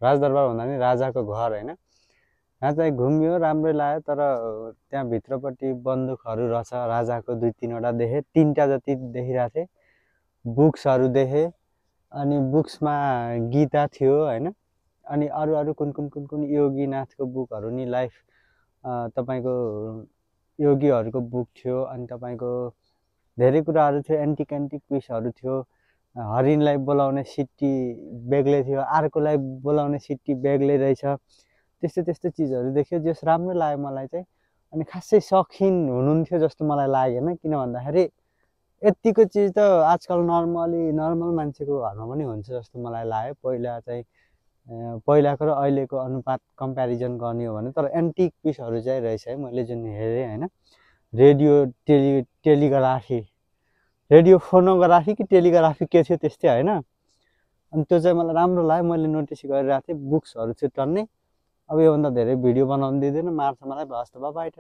राजदरबार भन्दा नि राजाको घर हैन। यहाँ चाहिँ घुम्यो, राम्रै लाग्यो, तर त्यहाँ भित्रपट्टि बन्दुकहरू रहेछ राजाको 2-3वटा देखेँ, 3टा जति देखिरहेको थिएँ। बुक्सहरू देखेँ, अनि बुक्समा गीता थियो हैन, अनि अरू कुन योगीनाथको बुकहरू नि लाइफ तपाईँको योगीहरूको बुक थियो। अनि तपाईँको धेरै कुराहरू थियो, एन्टिक पिसहरू थियो। हरिणलाई बोलाउने सिट्टी बेग्लै थियो, अर्कोलाई बोलाउने सिट्टी बेग्लै रहेछ। त्यस्तो चिजहरू देख्यो, जस राम्रो लाग्यो मलाई चाहिँ। अनि खासै सौखिन हुनुहुन्थ्यो जस्तो मलाई लागेन, किन भन्दाखेरि यतिको चिज त आजकल नर्मल मान्छेको घरमा पनि हुन्छ जस्तो मलाई लाग्यो। पहिलाको र अहिलेको अनुपात कम्पेरिजन गर्ने हो भने। तर एन्टिक पिसहरू चाहिँ रहेछ है, मैले जुन हेरेँ हैन। रेडियो टेलिग्राफी, रेडियो फोनोग्राफी कि टेलिग्राफी के थियो त्यस्तै हैन। अनि त्यो चाहिँ मलाई राम्रो लाग्यो, मैले नोटिस गरिरहेको थिएँ। बुक्सहरू थियो टन्नै। अब योभन्दा धेरै भिडियो बनाउनु दिँदैन, मार्छ मलाई। हस् त, बाइ बाइ।